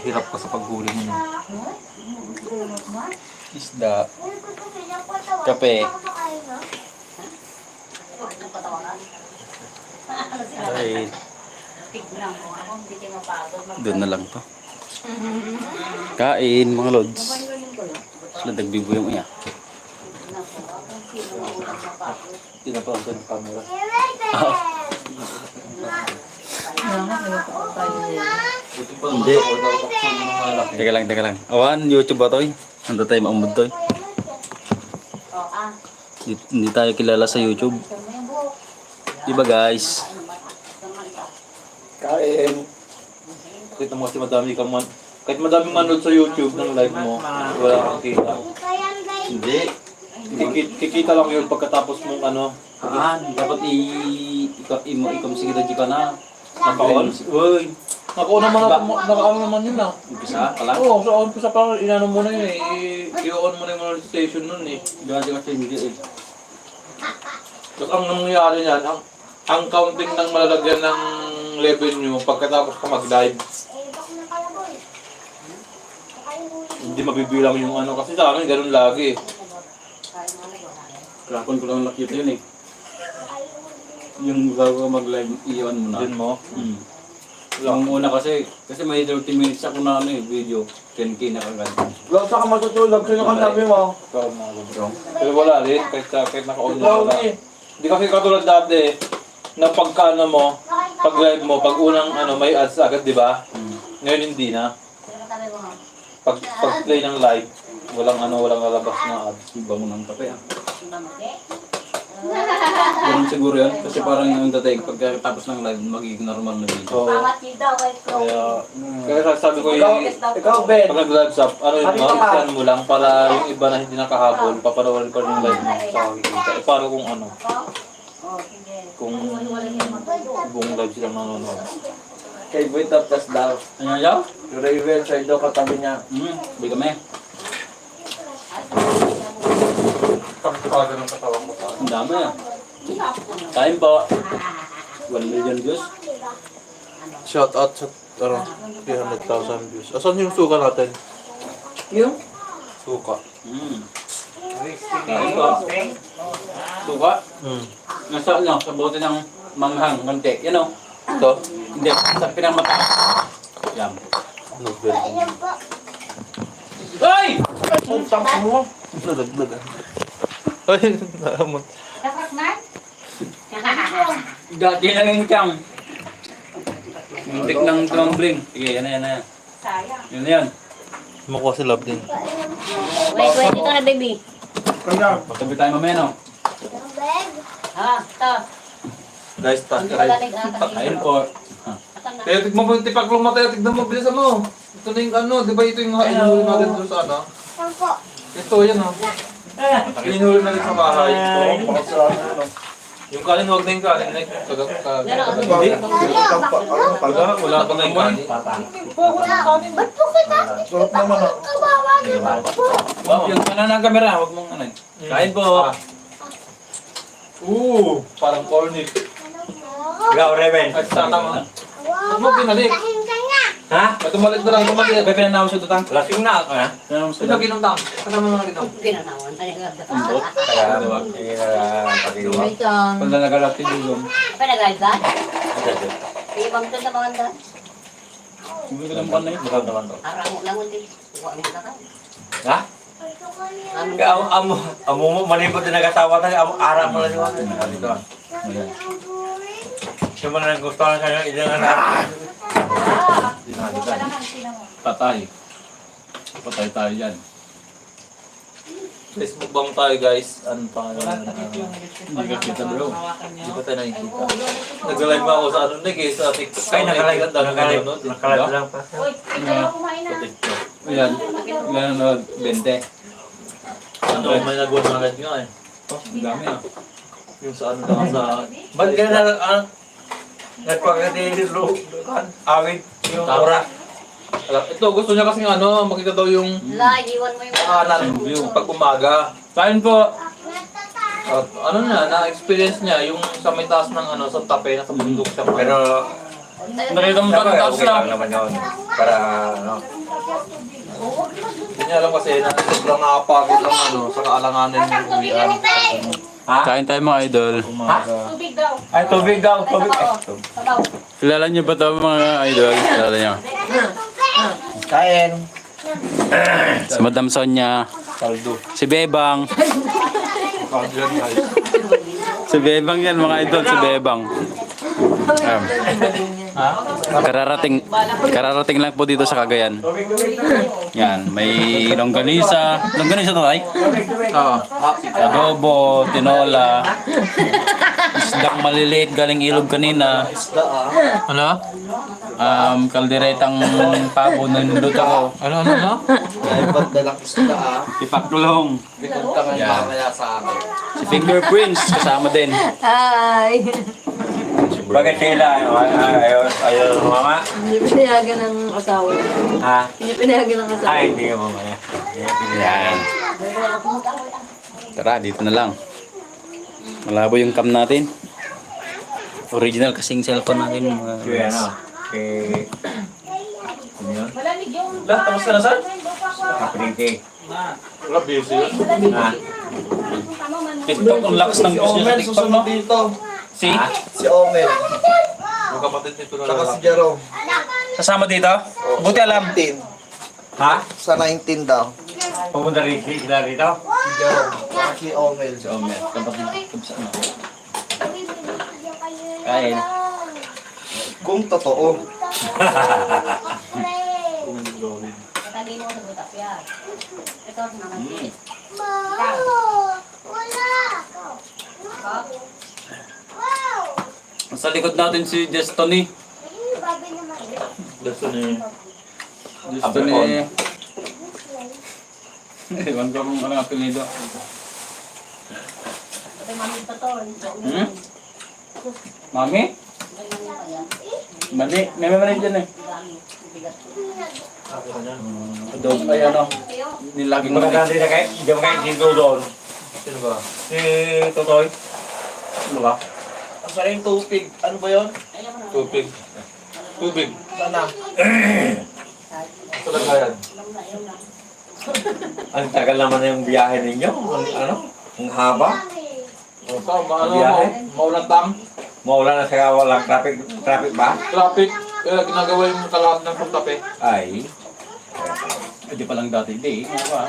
hirap ka sa paghuli mo. Isda. Kape. Ay. Doon na lang to. Kain mga lods. Sila nagbibuyong iya. Tinapawag ko ng camera. Hindi. Teka lang. Awan, YouTube ba to eh? Nandito tayo maumod to eh. Hindi tayo kilala sa YouTube. Diba guys? Kain. Kahit mo kasi madami kang kahit madami manood sa YouTube ng live mo, wala kang kita. Hindi. Kikita lang yun pagkatapos mong ano. Dapat i-consider ka na. Nakaon? Uy. Nakaon naman yun ah. Umpisa pa lang? Oo, sa umpisa pa lang. Inano mo na yun eh. I-on mo na yung monetization nun eh. Gano'n kasi hindi eh. Tapos ang nangyayari niyan, ang counting ng malalagyan ng revenue pagkatapos ka mag-live. Hindi mabibilang yung ano kasi sa amin ganun lagi. Kapon ko lang nakita yun eh. Yung bago ka mag-live, i-on mo na. Din mo? Yung una kasi may 30 minutes ako na ano eh, video. 10K na kagad. Wala sa ka matutulog, sino ka sabi mo? Ikaw mga gandrong. Pero wala rin, kahit naka-on na wala. Hindi kasi katulad dati na pagka ano mo, pag live mo, pag unang ano, may ads agad, di ba? Ngayon hindi na. Pag play ng live, walang lalabas na ads. Iba mo ng kape ah. Ganun siguro yan, kasi parang yung dating pagkatapos ng live, magiging normal na video. Kaya sabi ko Ikaw, Ben. pag nag-live sa, ano yun, ma-scan mo lang para yung iba na hindi nakahabol, papanoorin ko yung live mo sa makikita. E para kung ano, kung buong live silang nanonood. Kay Boy Taptas daw. Ano yaw? Yung Raven, sa ido katabi niya. Hindi kami. Kapag ng katawan mo sa ang dami ah. Kain po. 1 million views. Shout out sa 300,000 views. Asan yung suka natin? Yung? Suka. Kain po. Suka? Nasa ano, sa bote ng manghang, konti. Yan o. Ito? Hindi, sa pinamata. Yan. Nobel. Ay! Puntang mo. Nalaglagan. Ay, naamon. Dati na yung tiyang. Muntik ng tumbling. Sige, yan na. Yun na yan. Makuha si Love din. Wait, ito na baby. Pagkabi tayo mamaya no? Ito. Guys, taas ka rin. Kain po. Kaya tignan mo, tipaklong mata, tignan mo, bilisan mo. Ito na yung ano, di ba ito yung inuhuli natin doon sa ano? Ito, yan o. Inuhuli natin sa bahay. Ito, bakit sa ano. Yung kanin, huwag na yung kanin. Hindi. Wala pa na yung kanin. Sarap naman ah. Yung kanan ng kamera, huwag mong ano. Kain po. Parang corny. Ikaw, Reven. At sa tama. Huwag mo pinalik. Ha? May tumalit na lang, tumalit. May pinanaw sa tutang? Lasing na ako, ha? Pinanaw sa Ito, ginundang. Kasama mo na ginundang. Pinanawan. Umbot. Kaya, pag-iwa. Kung na nagalat yung ilong. Pinagalitan? Ibang ito sa mga daan. Hindi ko lang pa na yun. Bukal naman to. Arang mo lang ulit. Huwag mo na ka. Ha? Amo mo manipot din nag-asawa tayo, ara mo lang yung ano. Dito ah. Ayan. Yung mga nagustuhan sa inyo, ilang anak. Patay. Patay tayo yan. Facebook bang tayo, guys? Ano pa nga? Hindi ka kita bro. Hindi pa tayo nakikita. Nag-live ba ako sa ano, sa TikTok. Ay, nakalive lang pa. Sa TikTok. Ayan. Ayan na 20. Ano, may nagawa ng live nga eh. Ang dami ah. Yung sa ano lang sa... Ba't ka na, nagpagkatilo, awit, yung ura. Ito, gusto niya kasi ano, makita daw yung Iwan mo yung kanan, yung pag umaga. Kain po. At ano na, na-experience niya yung sa may taas ng ano, sa tape, nasa bundok siya. Pero, Nakita mo parang taas Okay na. lang naman yun. Para ano. Hindi niya alam kasi na sobrang nakapagod ang ano, sa kaalanganin yung uwian. Ha? Kain tayo mga idol. Tubig daw. Ay, tubig daw. Tubig. Sabaw. Kilala niyo ba ito mga idol? Kilala niyo? Kain. Si Madam Sonia. Si Bebang. Si Bebang yan mga idol. Si Bebang. Kararating lang po dito sa Cagayan. Yan, may longganisa. Longganisa to ay? Oo. Adobo, tinola. Isdang maliliit galing ilog kanina. Ano? Kalderetang pabo na niluto ko. Ano? Dahil ba't dalang isda Ipaklong. Bikunta ka Yan. mamaya sa akin. Si Fingerprints kasama din. Hi. Bakit sila? Ayaw mama? Hindi pinayagan ng asawa. Ha? Hindi pinayagan ng asawa. Ay, hindi ka mamaya. Yan. Tara, dito na lang. Malabo yung cam natin. Original kasing cellphone natin. Kaya ano? Ano yun? Lah, tapos ka na saan? Kapiliki. Wala, busy yun. Ha? TikTok, ang lakas ng views niya sa TikTok, no? dito. Si? Si Omer. Yung kapatid nito na Saka si Jerome. Kasama dito? Buti alam. 19. Ha? Sa 19 daw. Pupunta rin sila rito? Si Jerome. Saka si Omer. Si Omer. Kapatid. Ano? Kain. Kung totoo. Tali mo sa butak yan. Ito, naman. Sa likod natin si Destiny. Destiny. Destiny. Ewan ko kung ano ang apelido. Ito, mami pa to. Hmm? Mami? Mali. May mali dyan eh. Adobo. Ay ano. Nilaging Hindi mo mali. na kayo? Hindi mo kayo dito doon? Sino ba? Si Totoy? Ano ba? Ang sana yung tubig. Ano ba yun? Tubig. Tubig. Sana. Talaga yan. Ang tagal naman na yung biyahe ninyo. Ano? Ang haba. O, tama, ano, Biyahe? maulan tam. Mawala na sa walang traffic. Traffic ba? Traffic. Kaya ginagawa yung kalahap ng pagtapi. Ay. Hindi pa lang dati. Hindi. Ano ba?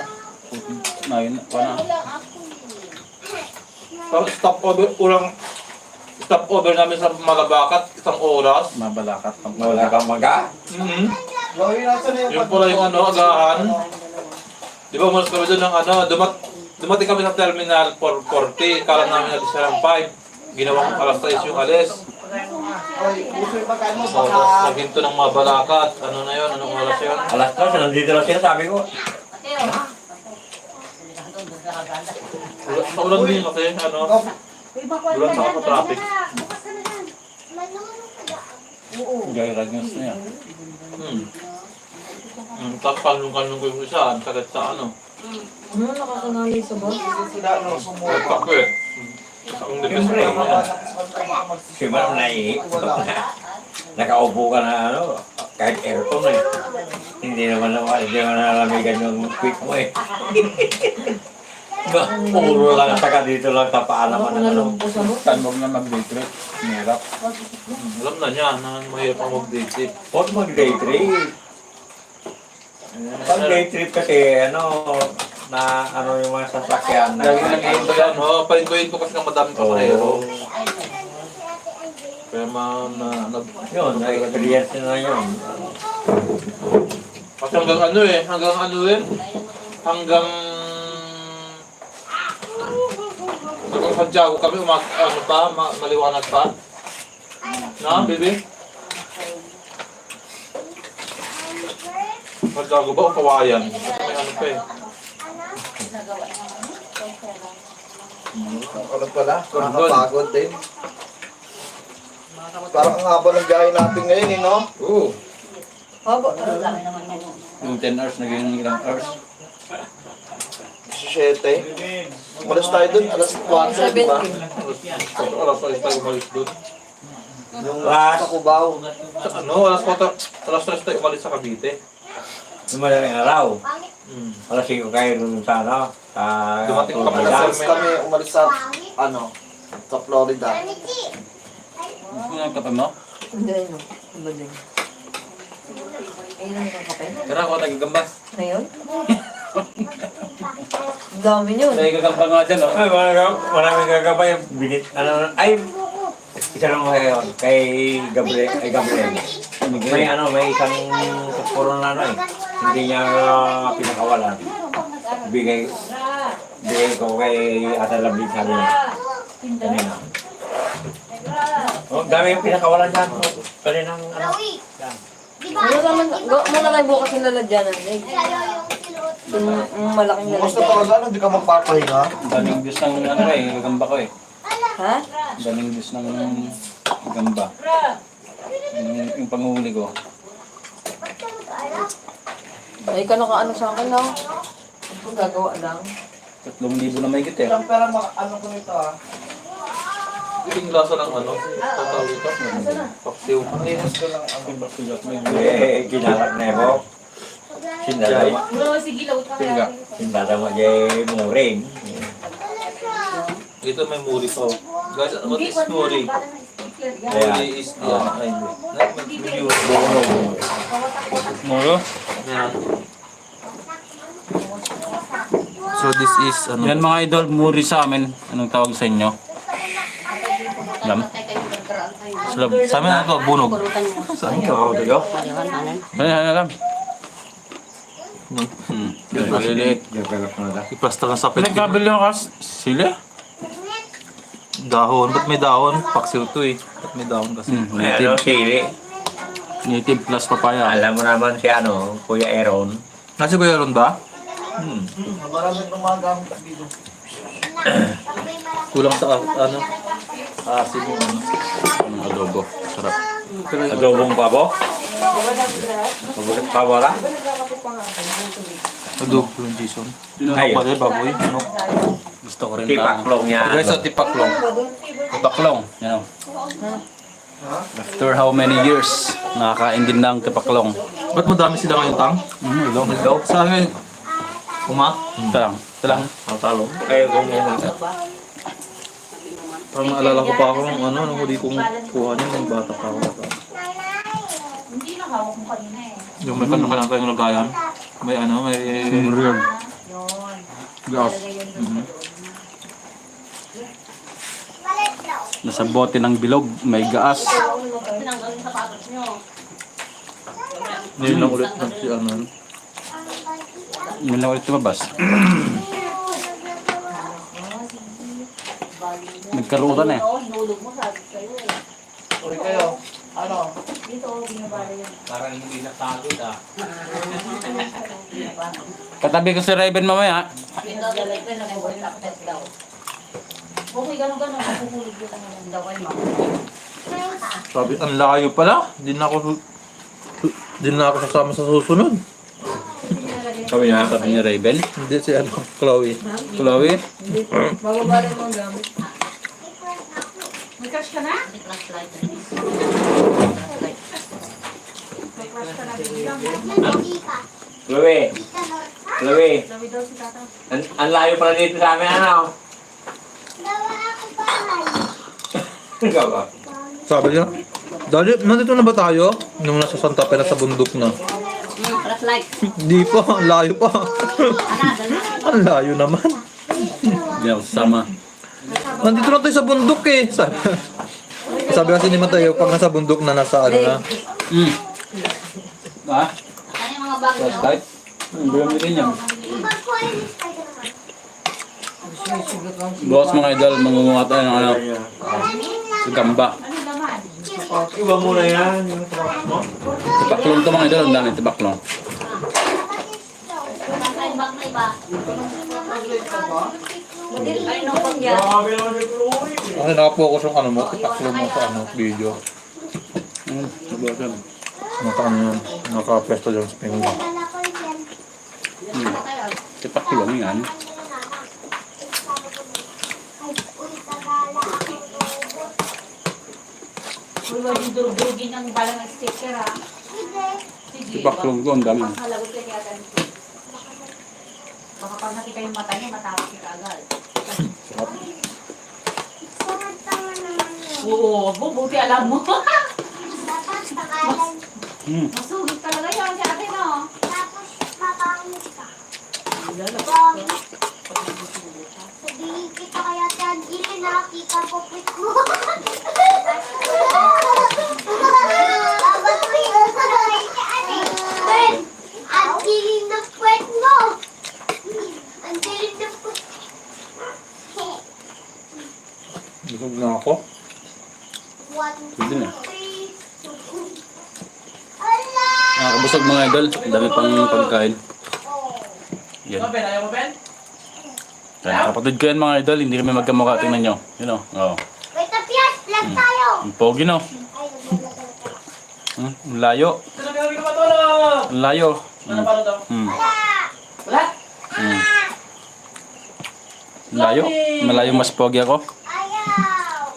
Ngayon. Paano? Parang stop over namin sa Malabacat, isang oras. Mabalakat. Wala kang maga. Gawin natin na Yung pala yung ano, agahan. Di ba umalas kami doon ng ano, dumating kami sa terminal 440, kala namin alis siya ng 5. Ginawang alas 6 yung alis. Oy, puso yung pagkain mo. So, tapos naghinto ng Mabalacat. Ano na yun? Anong oras yun? Alas 2, nandito lang sila, sabi ko. Sa ulan din kasi, ano, ulan sa ako traffic. Gaya news na yan. Tapos kalung-kalung ko yung isa, ang sakit sa ano. Ano nakakanali sa boss? Sila, no, sumuha. Nagpako eh. Ang depes ko naman yan. Siyempre naman naiik. Nakaupo ka na ano, kahit aircon eh. Hindi naman nalamigan yung quick mo eh. Puro lang saka dito lang tapaan naman ng ano. Tanong na mag-day trip. Mahirap. Alam na niya na mahirap ang mag-date. Huwag mag-day trip. Pag day trip kasi ano, na ano yung mga sasakyan na. Lagi nag-iinto yan. Oo, palintuin ko kasi ng madaming kamarero. Kaya Yun, na-experience na yun. Kasi hanggang ano eh, hanggang Santiago kami, maliwanag pa. Na, baby? Santiago ba o Kawayan? May ano pa eh. Ano pala? Nakakapagod din. Parang ang haba ng biyahe natin ngayon, eh, no? Oo. Yung 10 hours, naging ilang hours. 17. Umalis tayo dun, alas 4, di ba? Oras tayo umalis doon. Yung last, Sa ano, alas 3 tayo umalis sa Cavite. yung madaling araw. Hmm. Alas 5 kayo dun sa ano, sa Dumating kami Florida. alas 6 kami umalis sa, ano, sa Florida. Gusto mo ng kape mo? Hindi, no. Iba din. Ayun ang kape. Tara ako tagagamba. Ngayon? Ang dami yun. Tagagamba nga dyan, oh. Ay, maraming gagabay. Binit, ano, ay, isa lang kayo kay Gabriel, May ano, may isang puro na ano eh. Hindi niya pinakawalan. Bigay ko kay Ate Labig sabi niya. Kanina. Oh, dami yung pinakawalan dyan. Kaninang ano. Yan. Muna kayo bukas yung lalagyanan. Yung malaking Basta lalagyanan. talaga, hindi ka magpapahinga. Daming views ng ano eh, gagamba ko eh. Ha? Daming views ng gagamba. Yung panghuli ko. Ay, ka nakaano sa akin lang. Ang gagawa lang. 3,000 na may git eh. Pero ano ko nito ah. Yung lasa ng ano, tatawag ito. Paksiw. Ang linis ko lang ano. Kinalat na mo. Sindalay. Pinga. Sindala mo jay muring. Ito may muri pa. Guys, what is muri? Kaya, Muri is the ano, ay hindi. Moro? Yan. So this is ano? Yan mga idol, muri sa amin. Anong tawag sa inyo? Alam? Sa amin ano to, bunog. saan yung audio? Alam? Maliliit. Iplastar ng sapit. Nagkabili mo kas? Sila? Dahon. Ba't may dahon? Paksiw to eh. Ba't may dahon kasi? May ano, sili. Native plus papaya. Alam mo naman si ano, Kuya Aaron. Nasi Kuya Ron ba? Maraming gumagamit dito. Kulang sa ano? Asin yung ano. Anong adobo? Sarap. Adobong pabo? Pabo ka? Adobo yung Jason. Ay, Pwede baboy. Ano? Gusto ko rin tipaklong niya. Guys, sa tipaklong. Tipaklong. Yan o. After how many years, nakakain din ng tipaklong. Ba't madami sila ngayon, Tang? Ito. Sa akin, uma? Ito lang. Ito lang. Ang talong. Kayo kung yan. Parang naalala ko pa ako ng ano, nung huli kong kuha niya, nung bata pa ako. Hindi na hawak mo kanina eh. Yung may kanya-kanya tayong lagayan. May ano, may... Real. Gas. Nasa bote ng bilog, may gaas. Tinanggal yung sapatos nyo. Ngayon lang ulit nag si ano. Yun lang ulit lumabas. Nagkarutan eh. Oo, hinulog mo, sabi sa'yo eh. Uri kayo. Ano? Dito, binabara yun. Parang hindi nakagod ah. Katabi ko si Raven mamaya. Dito, dalag ko, nag-work access daw. Okay, gano'n-gano'n, mapuhulog ko ng dawan mo. Sabi, ang layo pala. Di na ako sasama sa susunod. Sabi niya, sabi niya Raven. Hindi si ano, Chloe. Chloe. Bababa rin mga gamit. May crush ka na? May flashlight. Chloe. Chloe. Sabi daw si tata. Ang layo pala dito sa amin, ano? Ikaw ba? Sabi niya, Dali, nandito na ba tayo? Nung nasa Santa Fe na sa bundok na. Flashlight. Hindi pa, ang layo pa. Ang layo naman. Hindi ako sasama. Nandito na tayo sa bundok eh. Sabi kasi ni Mateo, pag nasa bundok na, nasa ano na. Ha? Ano yung mga bag nyo? Flashlight? Ang din yan. Bukas mga idol, mangunguha tayo ng ano, sa gamba. Iba muna yan. Tipaklong to mga idol, ang dami tipaklong. Flashlight bag na iba. Ay, no, pag yan. Kasi nakapokus yung ano mo, itaklo mo sa ano, video. Naka ano yun, naka-pesto dyan sa pingo. Tipaklong yan. Huwag yung durug-durugin ng balang ng sticker ha. Sige. Tipaklong ko, ang dami. Makakalagot ka niya agad. Baka pag nakita yung mata niya, matapos ka agad. Oo, buti alam mo. Masugit talaga yan si ate, no? Sabihin kita kaya Tangili, nakakita ko pit mo. Abang ko yung Ben, ang dilim ng puwet mo. Ang dilim ng puwet. Busog na ako. 1, Pwede na. 2, 3. Ala! Nakakabusog mga idol. Ang dami pang pagkain. Yan. Ben, ayaw mo, Ben? Kaya kapatid ko yan mga idol. Hindi kami magkamukha. Tingnan nyo. Yun o. Oh. Wait up yan, vlog tayo. Ang pogi no. Ay, naglalagay. Ang layo. Sino pinawin ka matulog? Ang layo. Ano pa to? Wala! Wala? Ang layo. Malayo mas pogi ako. Ayaw!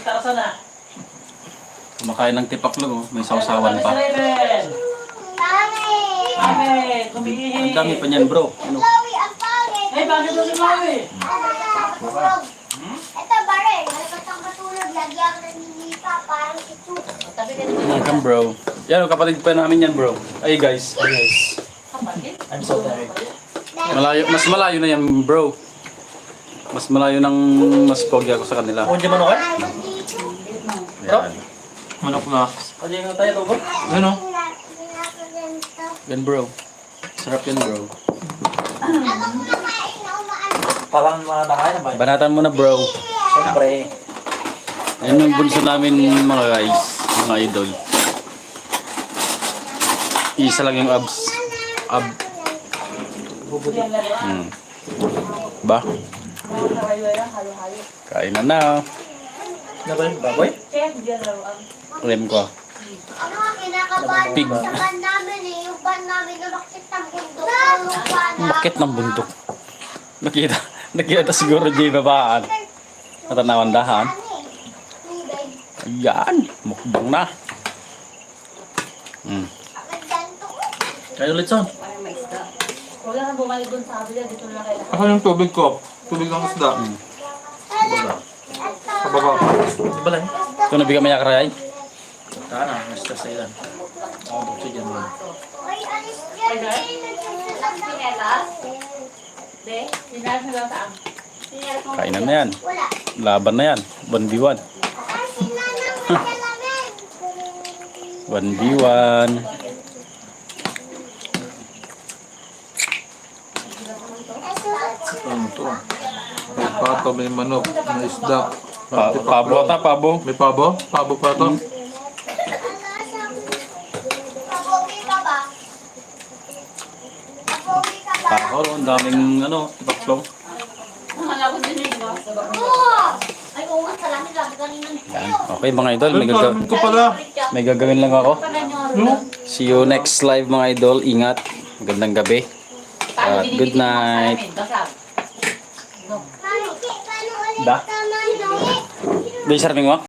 Tara sana. Kumakain ng tipaklog oh. May sausawan pa. Ben! Pare! Ben! Kumihihi! Ang dami pa niyan bro. Ano? Chloe, ang pare! Eh, bakit doon si Chloe? Matulog. Ito, pare. Malakas ang matulog. Lagi ang naninipa. Parang ito. Tabi ka naman. Welcome bro. Yan oh, kapatid pa namin yan bro. Ay guys. Kapatid? I'm so tired. Malayo, mas malayo na yan bro. Mas malayo ng mas pogi ako sa kanila. Kung di man okay? Ayaw dito. Yan. Manok na. Kung di tayo to, bro? Ano? Yan bro. Sarap yan bro. Abang kumakain na umaano. Parang mga nakain na ba? Banatan mo na bro. Siyempre. Yan yung bunso namin mga guys. Mga idol. Isa lang yung abs. Ba? Kain na na. Ano ba yung baboy? Chef, diyan laruan. Rem ko. Ano nga, kinakabahan Pig. sa van namin eh. Yung van namin lumakit ng bundok. Ang lupa na. Makit ng bundok. Nakita siguro di babaan. Natanawan dahan. Ano eh? Tubig. Ayan. Mukbang na. Ang ganito ko. Kayo ulit son. Parang may isda. Huwag lang bumalik doon sa kabila. Dito na kayo. Asan yung tubig ko? Tubig ng isda. Sa baba. Di ba lang? Ito nabigyan maya karayay. Kana, Mr. Sailan. Ako bukso dyan mo. Ay, alis dyan eh. Nagsasalang ng Pinelas? De, pinelas na lang saan? Kainan na yan. Wala. Laban na yan. 1v1. Ay, sinanang may kalamin. 1v1. Ano to? May pato, may manok, may isda. Pabo ata, pabo. May pabo? Pabo pa to? Papogi ka ba? Papogi ka ba? Pabo, ang daming ano, tipaklong. Akala ko din yun, no? Oo! Ay, oo nga, salamin lang. Kanina Yan. Okay mga idol, Ay, kalamin ko pala. may gagawin lang ako. No? See you next live mga idol. Ingat. Magandang gabi. Good night. Basag. Paano ulit Da? naman, no? Bisa rin mo?